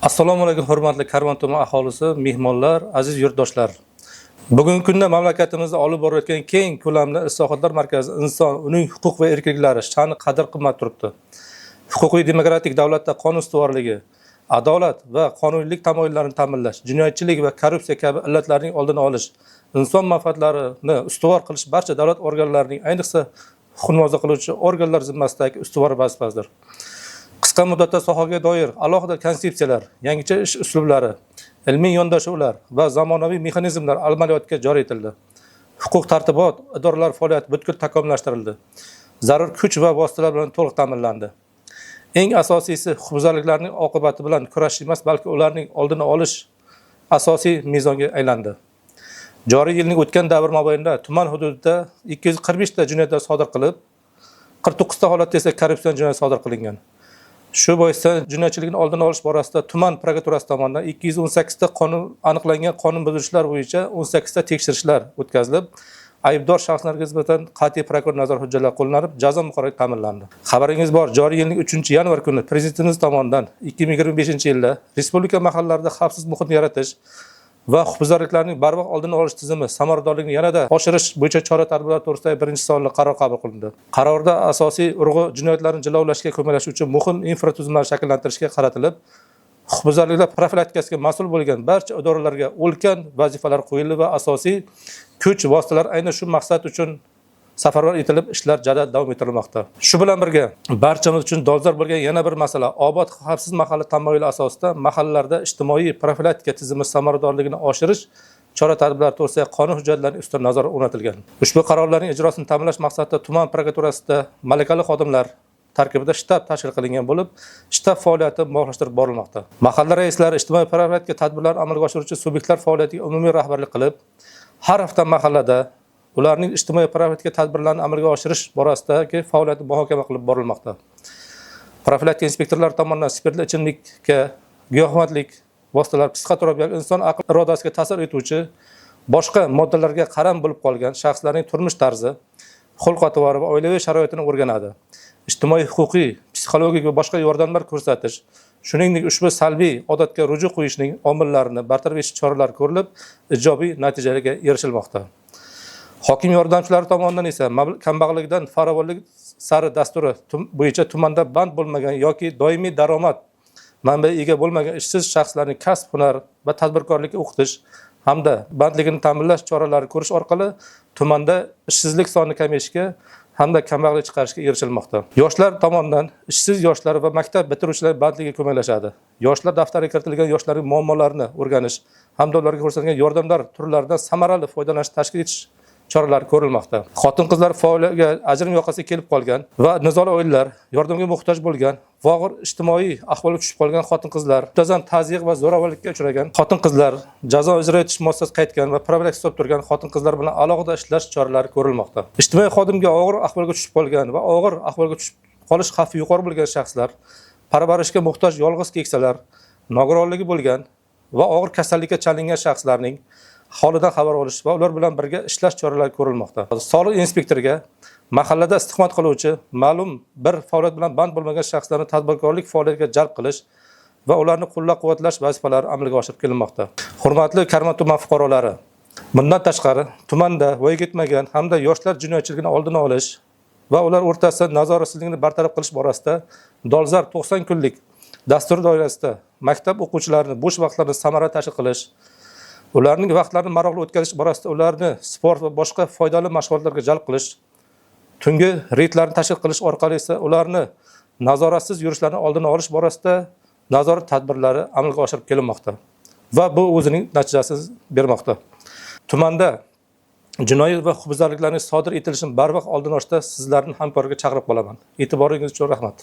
Assalomu alaykum, hurmatli Karmon tuman aholisi, mehmonlar, aziz yurtdoshlar. Bugungi kunda mamlakatimizda olib borilayotgan keng ko'lamli islohotlar markazi inson, uning huquq va erkinliklari sha'ni qadr qimmat turibdi. Huquqiy demokratik davlatda qonun ustuvorligi, adolat va qonuniylik tamoyillarini ta'minlash, jinoyatchilik va korrupsiya kabi illatlarning oldini olish, inson manfaatlarini ustuvor qilish barcha davlat organlarining, ayniqsa huquq muhofaza qiluvchi organlar zimmasidagi ustuvor vazifasidir. Qisqa muddatda sohaga doir alohida konsepsiyalar, yangicha ish uslublari, ilmiy yondashuvlar va zamonaviy mexanizmlar amaliyotga joriy etildi. Huquq tartibot idoralari faoliyati butkul takomillashtirildi. Zarur kuch va vositalar bilan to'liq ta'minlandi. Eng asosiysi, huquqbuzarliklarning oqibati bilan kurashish emas, balki ularning oldini olish asosiy mezonga aylandi. Joriy yilning o'tgan davr mobaynida tuman hududida 245 ta jinoyatlar sodir qilib, 49 ta holatda esa korrupsion jinoyat sodir qilingan. Shu boisdan jinoyatchilikni oldini olish borasida tuman prokuraturasi tomonidan 218 ta qonun aniqlangan qonun buzilishlar bo'yicha 18 ta tekshirishlar o'tkazilib, aybdor shaxslarga nisbatan qat'iy prokuror nazorat hujjatlari qo'llanib, jazo muqarrarligi ta'minlandi. Xabaringiz bor, joriy yilning 3-yanvar kuni Prezidentimiz tomonidan 2025-yilda respublika mahallalarida xavfsiz muhitni yaratish va huquqbuzarliklarning barvaqt oldini olish tizimi samaradorligini yanada oshirish bo'yicha chora-tadbirlar to'g'risidagi birinchi sonli qaror qabul qilindi. Qarorda asosiy urg'u jinoyatlarni jilovlashga ko'maklashuvchi muhim infratuzilmalarni shakllantirishga qaratilib, huquqbuzarliklar profilaktikasiga mas'ul bo'lgan barcha idoralarga ulkan vazifalar qo'yildi va asosiy kuch vositalar aynan shu maqsad uchun safarbar etilib, ishlar jadal davom ettirilmoqda. Shu bilan birga barchamiz uchun dolzarb bo'lgan yana bir masala obod, xavfsiz mahalla tamoyili asosida mahallalarda ijtimoiy profilaktika tizimi samaradorligini oshirish chora-tadbirlari to'g'risidagi qonun hujjatlarining ustidan nazorat o'rnatilgan. Ushbu qarorlarning ijrosini ta'minlash maqsadida tuman prokuraturasida malakali xodimlar tarkibida shtab tashkil qilingan bo'lib, shtab faoliyati muvofiqlashtirib borilmoqda. Mahalla raislari ijtimoiy profilaktika tadbirlarini amalga oshiruvchi subyektlar faoliyatiga umumiy rahbarlik qilib, har hafta mahallada ularning ijtimoiy profilaktika tadbirlarini amalga oshirish borasidagi faoliyati muhokama qilib borilmoqda. Profilaktika inspektorlari tomonidan spirtli ichimlikka, giyohvandlik vositalar, psixotrop yoki inson aql irodasiga ta'sir etuvchi boshqa moddalarga qaram bo'lib qolgan shaxslarning turmush tarzi, xulq atvori va oilaviy sharoitini o'rganadi. Ijtimoiy, huquqiy, psixologik va boshqa yordamlar ko'rsatish, shuningdek ushbu salbiy odatga ruju qo'yishning omillarini bartaraf etish choralari ko'rilib, ijobiy natijalarga erishilmoqda. Hokim yordamchilari tomonidan esa "Kambag'allikdan farovonlik sari" dasturi bo'yicha tumanda band bo'lmagan yoki doimiy daromad manbaiga ega bo'lmagan ishsiz shaxslarni kasb, hunar va tadbirkorlikka o'qitish hamda bandligini ta'minlash choralari ko'rish orqali tumanda ishsizlik soni kamayishiga hamda kambag'allik chiqarishga erishilmoqda. Yoshlar tomonidan ishsiz yoshlar va maktab bitiruvchilar bandligiga ko'maklashadi. Yoshlar daftariga kiritilgan yoshlarning muammolarini o'rganish hamda ularga ko'rsatilgan yordamlar turlaridan samarali foydalanish tashkil etish choralari ko'rilmoqda. Xotin-qizlar faoliyatiga ajrim yoqasiga kelib qolgan va nizoli oilalar, yordamga muhtoj bo'lgan, va og'ir ijtimoiy ahvolga tushib qolgan xotin-qizlar, muntazam tazyiq va zo'ravonlikka uchragan xotin-qizlar, jazo ijro etish muassasasiga qaytgan va profilaktika hisob turgan xotin-qizlar bilan alohida ishlash choralari ko'rilmoqda. Ijtimoiy xodimga og'ir ahvolga tushib qolgan va og'ir ahvolga tushib qolish xavfi yuqori bo'lgan shaxslar, parvarishga muhtoj yolg'iz keksalar, nogironligi bo'lgan va og'ir kasallikka chalingan shaxslarning holidan xabar olish va ular bilan birga ishlash choralari ko'rilmoqda. Soliq inspektoriga mahallada istiqomat qiluvchi ma'lum bir faoliyat bilan band bo'lmagan shaxslarni tadbirkorlik faoliyatiga jalb qilish va ularni qo'llab-quvvatlash vazifalari amalga oshirib kelinmoqda. Hurmatli Karmon tuman fuqarolari, bundan tashqari tumanda voyaga yetmagan hamda yoshlar jinoyatchiligini oldini olish va ular o'rtasida nazoratsizlikni bartaraf qilish borasida dolzarb 90 kunlik dastur doirasida maktab o'quvchilarini bo'sh vaqtlarini samarali tashkil qilish, ularning vaqtlarini maroqli o'tkazish borasida ularni sport va boshqa foydali mashg'ulotlarga jalb qilish, tungi reydlarni tashkil qilish orqali esa ularni nazoratsiz yurishlarini oldini olish borasida nazorat tadbirlari amalga oshirib kelinmoqda va bu o'zining natijasini bermoqda. Tumanda jinoiy va huquqbuzarliklarning sodir etilishini barvaqt oldini olishda sizlarni hamkorlikka chaqirib qolaman. E'tiboringiz uchun rahmat.